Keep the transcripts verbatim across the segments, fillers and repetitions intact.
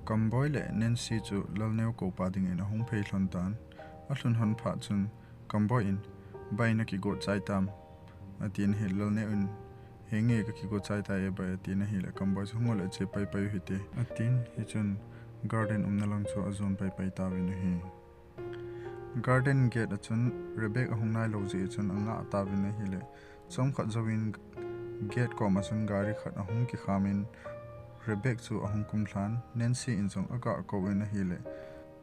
Kamboi le Nancy chu Lalneo koupa dingin ahung phei lhon tan. Alhun lhon phat chun Kamboi in, "Bai, nakigot chai tam?" atin ahile Lalneo in, "Henge, kakigot chai tai e bai," atin ahile Kamboi chu, "Hung o le, che paipai u hite," atin. Hichun garden umna lang chu ajon paipai tauvin ahi. Garden gate a chun Rebek ahung nailou jeh chun angah tauvin ahile, chomkhat jouvin gate kom a chun gari khat ahung kikham in Rebek chu ahung kumlhan. Nancy in jong aga kou in ahile,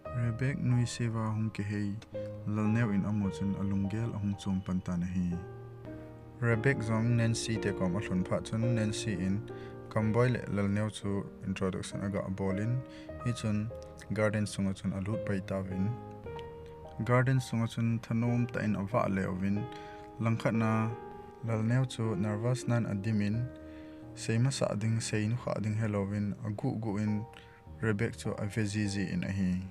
Rebek nuisat a hung kihei Lalneo in amu chun alunggel ahung chom pan tan ahi. Rebek jong Nancy te kom alhun phat chun Nancy in Kamboi le Lalneo chu introduction aga bol in, hichun garden sunga chun alut pai tauvin. Garden sunga chun thanom tah in avah le uvin, langkhat na Lalneo chu nervous nan adim in, sei masa ding, sei nukhah ding helouvin, aguh guh in Rebek chu ave jiji in ahi.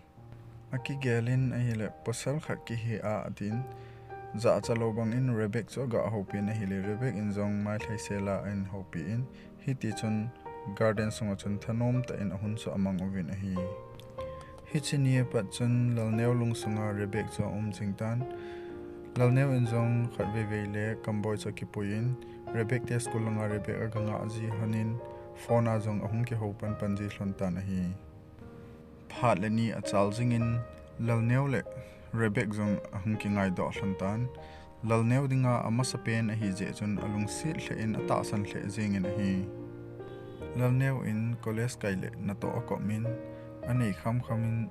Akigel in ahile, "Pasal khat kihi a," atin, jahcha lou bang in Rebek chu aga houpi in ahile, Rebek in jong mailhai sel a ahin houpi in, hiti chun garden sunga chun thanom tah in ahun chu amang uvin ahi. Hiche ni apat chun Lalneo lungsunga Rebek chu aum jing tan. Lalneo in jong khatvei vei le Kamboi chu akipui in, Rebek te school langa Rebek aga ngah ji lhon in, phone a jong ahung kihou pan pan ji lhon tan ahi. Phat le ni achal jing in, Lalneo le Rebek jong ahung kingaidoh lhon tan. Lalneo dinga amasapen ahi jeh chun alungset lheh in atahsan lheh jeng in ahi. Lalneo in college kai le natoh akop in, anei kham kham in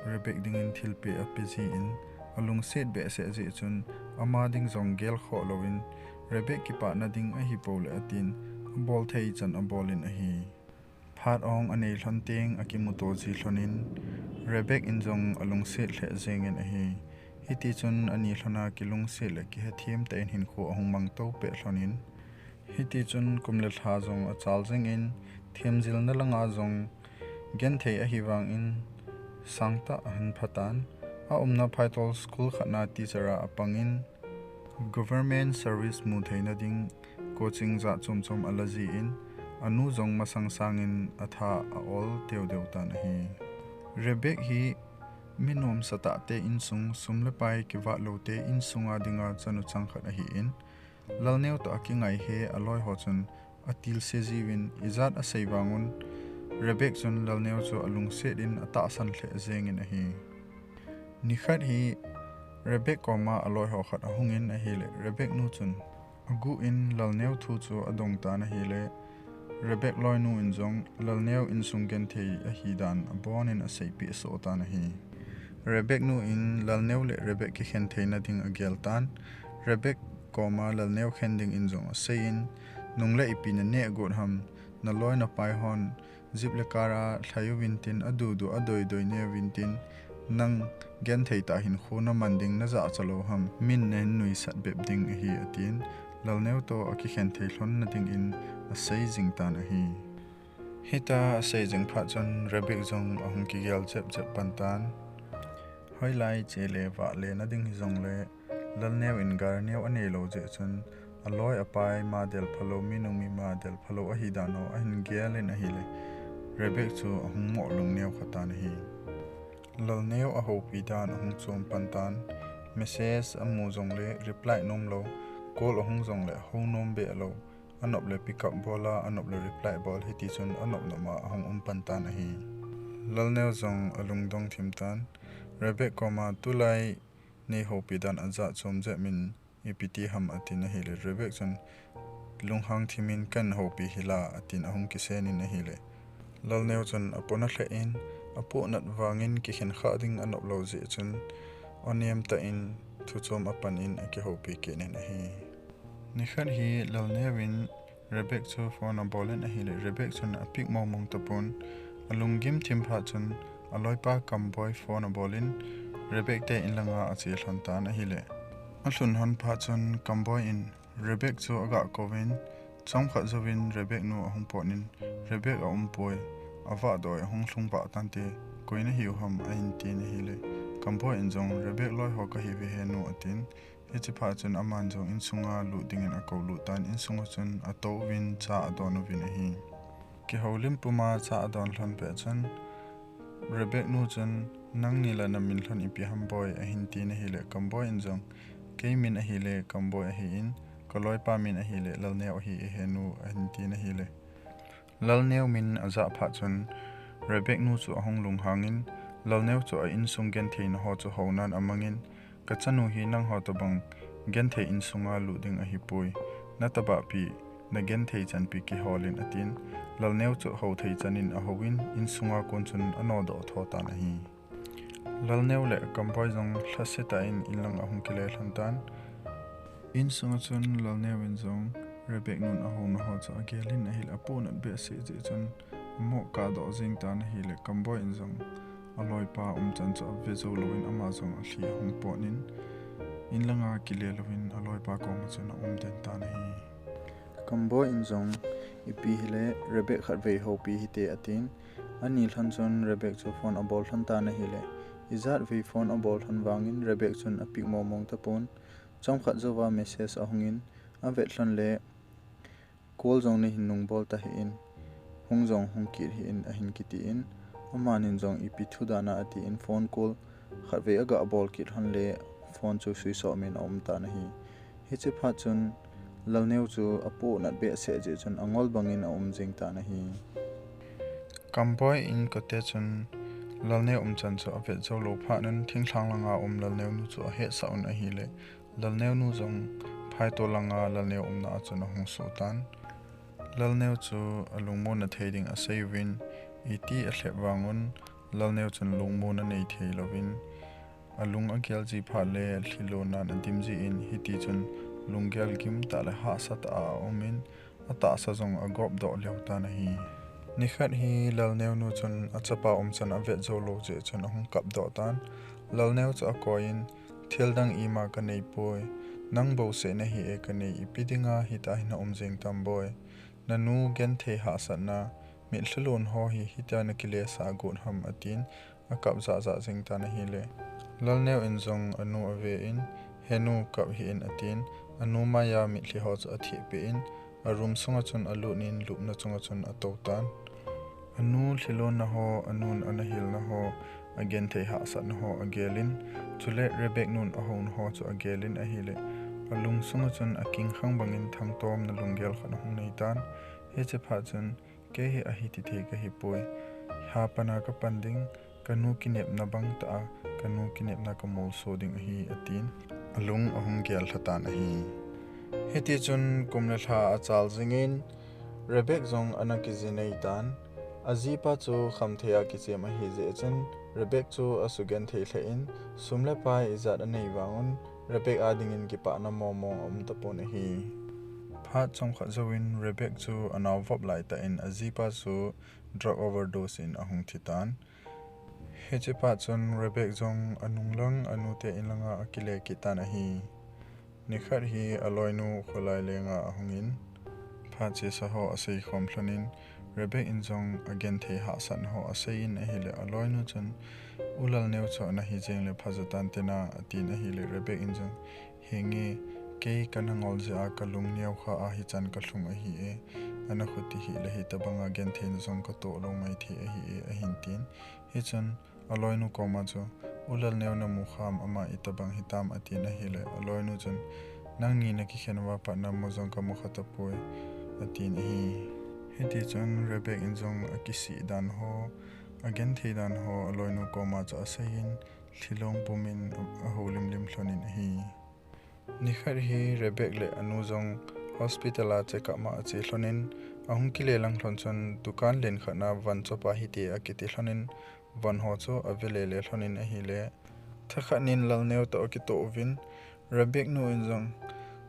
Rebek dingin thilpeh ape ji in, alungset behseh jeh chun ama ding jong gelkhoh louvin, Rebek kipana ding ahipou le atin, abol thei chan abol in ahi. Phat ong anei lhon teng akimuto ji lhon in, Rebek in jong alungset lheh jeng in ahi. Hiti chun ani lhona kilungset le kihethem tah in hinkho ahung mang to peh lhon in, hiti chun kum le lha jong achal jing in, themjilna langa jong genthei ahi vang in, sangtah ahin pha tan. Aumna phaitol school khat na teacher a apang in, government service mu theina ding coaching jat chom chom ala ji in, anu jong masang sang in atha a-ol teu teu tan ahi. Rebek hi mi nomsa tah te insung, sum le pai kivat lou te insunga dinga chanu chang khat ahi in, Lalneo toh akingai he aloi ho chun atilse jiuvin, ijat asei vang un, Rebek chun Lalneo chu alungset in atahsan lheh jeng in ahi. Nikhat hi Rebek koma aloi ho khat ahung in ahile, Rebek nu chun aguh in Lalneo thu chu adong tan ahile, Rebek loinu in jong Lalneo insung genthei ahi dan abon in aseipeh soh tan ahi. Rebek nu in Lalneo le Rebek kikhen theina ding agel tan. Rebek koma Lalneo khen ding in jong asei in, nung le ipi naneh got ham, naloi napai hon jeep le car a lhai uvin tin, adudu adoi doi ne uvin tin, nang genthei tah hinkho naman ding najahcha lou ham, min nahin nuisat bep ding ahi, atin, Lalneo toh akikhen thei lhonna ding in asei jing tan ahi. Hitia asei jing phat chun Rebek jong ahung kigel jep jep pan tan. Hoilai che le vah le na ding hijongle, Lalneo in gari neo anei lou jeh chun, aloi apai ma del phalou, mi nung mi ma del phalou ahi dan ho ahin gel in ahile, Rebek chu ahung moh lung neo kha tan ahi. Lalneo ahoupi dan ahung chom pan tan, message amu jongle reply nom lou, call ahung jongle hou nom beh lou, anop le pick up bol a, anop le reply bol, hiti chun anop nop a ahung um pan tan ahi. Lalneo jong alungdong thim tan, Rebek koma tulai nei houpi dan ajat chom jep min ipi ti ham atin ahile, Rebek chun lunghang thim in kahin houpi hila atin ahung kisen in ahile, Lalneo chun apona lheh in, apohnat vang in kikhen khah ding anop lou jeh chun, onem tah in thu chom apan in akihoupi kit in ahi. Nikhat hi Lalneo in Rebek chu phone abol in ahile, Rebek chun apick mong mong tapon, alunggim thim phat chun aloipa Kamboi phone abol in Rebek te in langa ache lhon tan ahile, alhun lhon phat chun Kamboi in Rebek chu aga kouvin, chomkhat jouvin Rebek nu ahung pot in, Rebek aumpoi, avah doi ahung lhung vah tante, koi nahiu ham ahin tin ahile, Kamboi in jong Rebek loi ho kahiuve he nu atin, hiche phat chun aman jong insunga lut dingin akou lut tan, insunga chun atouvin cha adon uvin ahi. Kihoulim puma cha adon lhon pet chun, Rebek nu chun, "Nangni la namin lhon ipi ham boi?" ahin tin ahile, Kamboi in jong, "Kei min ahile Kamboi ahin, kaloipa min ahile Lalneo ahi, ahenu," ahin tin ahile, Lalneo min ajah phat chun, Rebek nu chu ahung lunghangin, Lalneo chu a insung gentheina ho chu hounan amangin, "Kachanu hi nangho tobang genthei insunga lut ding ahipoi. Natobang pi, nagenthei chanpi kiholin," atin. Lalneo chu houthei chanin ahouvin, insunga kon chun anodoh tho tan ahi. Lalneo le Kamboi jong lhasetah in inlang ahung kile lhon tan. Insunga chun Lalneo in jong Rebek nun ahouna ho chu agelin ahile, apohnat behseh jeh chun amo kahdoh jeng tan ahile, Kamboi in jong aloipa umchan chu ave jou louvin ama jong alhi ahung potnin, inlanga kile louvin aloipa koma chun aum den tan ahi. Kamboi in jong, "Ipi hile, Rebek khatvei houpi hite," atin. Ani lhon chun Rebek chu phone abol lhon tan ahile, ijat vei phone abol lhon vangin Rebek chun apick momong tapon. Chomkhat jouva message ahungin, avet lhon le, "Call jong neihin nungbol tahih in, hung jong hung kit hih in," ahin kitin, amanin jong, "Ipi thu dana?" atin phone call khatvei aga bol kit lhon le, phone chu switch off in aum tan ahi. Hiche phat chun Lalneo chu apohnat behseh jeh chun angol bangin aum jeng tan ahi. Kamboi inkote chun Lalneo umchan chu avet jou lou phat un, thinglhang langa um Lalneo nu chu ahetsah un ahile, Lalneo nu jong phaito langa Lalneo umna a chun ahung suh tan. Lalneo chu alungmonna thei ding asei uvin, iti alhep vang un, Lalneo chun lungmonna nei thei louvin, alung agel ji phat le lhilonnan adim jin, hiti chun lunggel gimtah le hahsatah a aumin, atahsa jong agop doh lheh tan ahi. Nikhat hi Lalneo nu chun achapa umchan avet jou lou jeh chun ahung kapdoh tan. Lalneo chu akoiyin, "Thil dang ima kanei poi. Nang bouseh nahi e kanei, ipi dinga hitia hi na um jeng tam boi. Nanu genthei hahsatna, mitlhi lon ho hi hitia nakilesah got ham," atin, akap jahjah jeng tan ahile, Lalneo in jong anu aven, "Henu, kap hih in," atin, anu maiya mitlhi ho chu athehpeh in, a room sunga chun alut in lupna chunga chun atou tan. Anu lhilonna ho, anun ana hilna ho, agenthei hahsatna ho agelin, chule Rebek nun ahouna ho chu agelin ahile, alung sunga chun akingkhang bangin thangtomna lunggel khat ahung nei tan. Hiche phat chun, "Kei hi ahi tithei kahi poi. Hapana kapan ding, kanu kinepna bangtah a, kanu kinepna kamolso ding ahi," atin, alung ahung gel lha tan ahi. Hiti chun kum le lha achal jingin, Rebek jong ana kijinei tan. Ajipa chu khamthei a kichem ahi jeh chun, Rebek chu asugenthei lheh in, sum le pai ijat anei vang un, Rebek a dingin kipana momong aum tapon ahi. Phat chomkhat jouvin Rebek chu anao vop laitah in ajipa chu drug overdose in ahung thi tan. Hiche phat chun Rebek jong anung lang anute in langa akile kit tan ahi. Nikhat hi aloinu kholai lenga ahungin, phat chesa ho asei khom lhonin, Rebek in jong agenthei hahsatna ho aseiyin ahile aloinu chun, "U Lalneo chu ana hi jeng le phajo tan tena," atin ahile Rebek in jong, "Henge, kei kana ngol jeh a kalung neokha a hichan kalhung ahi e, ana khuti hih le hitabanga gentheina jong katoh lou maithei ahi e," ahin tin. Hichun, aloinu koma chu, "U Lalneo namu kham, ama itobang hitam?" atin ahile, aloinu chun, "Nangni nakikhen uva pat namu jong kamu kha tapoi," atin ahi. Hiti chun Rebek in jong akisih dan ho, agenthei dan ho, aloinu koma chu aseiyin, lhilong pumin ahoulimlim lhonin ahi. Nikhat hi Rebek le anu jong hospital a check up ma ache lhonin, ahung kile lang lhon chun dukan len khat na van chopa hite akiti lhonin, van ho chu ave lele lhonin ahile, thakhat nin Lalneo toh akitoh uvin, Rebek nu in jong,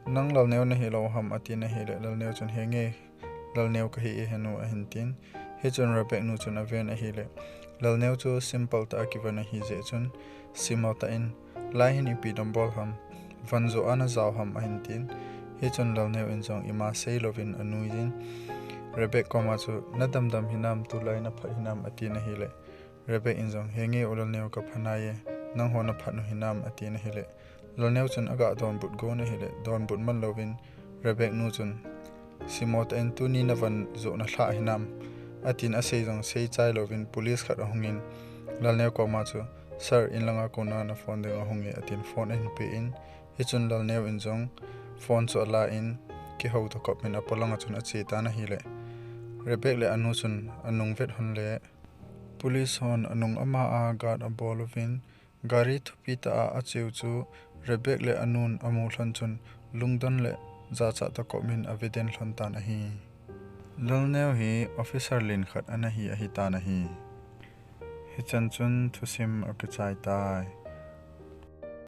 "Nang Lalneo nahi lou ham?" atin ahile, Lalneo chun, "Henge, Lalneo kahi e henu," ahin tin. Hichun Rebek nu chun aven ahile, Lalneo chu simple tah a kivon ahi jeh chun, simho tah in, "Lai hin ipi dambol ham, van joh a najao ham?" ahin tin. Hichun Lalneo in jong ima sei louvin anuiyin, Rebek koma chu, "Nadamdam hinam, tulai naphat hinam?" atin ahile, Rebek in jong, "Henge U Lalneo, kapha nai e, nangho naphat u hinam?" atin ahile, Lalneo chun aga donbut gon ahile, donbut man louvin, Rebek nu chun, "Simho tah in tuni navan joh nalhah hinam?" atin asei jong sei chai louvin police khat ahungin, Lalneo koma chu, Sir, inlanga kona na phone ding ahung e, atin phone ahin pe in, hichun Lalneo in jong phone chu ala in, kihou tokop in apolanga chun ache tan ahile. Rebek le anu chun anung vet hon le, police hon anung ama a guard abol uvin, gari thupi tah a acheu chu Rebek le anun amu lhon chun lungdon le jachat tokop in ave den lhon tan ahi. Lalneo hi officer len khat ana hi ahi tan ahi. Hichan chun thusim akichai tai.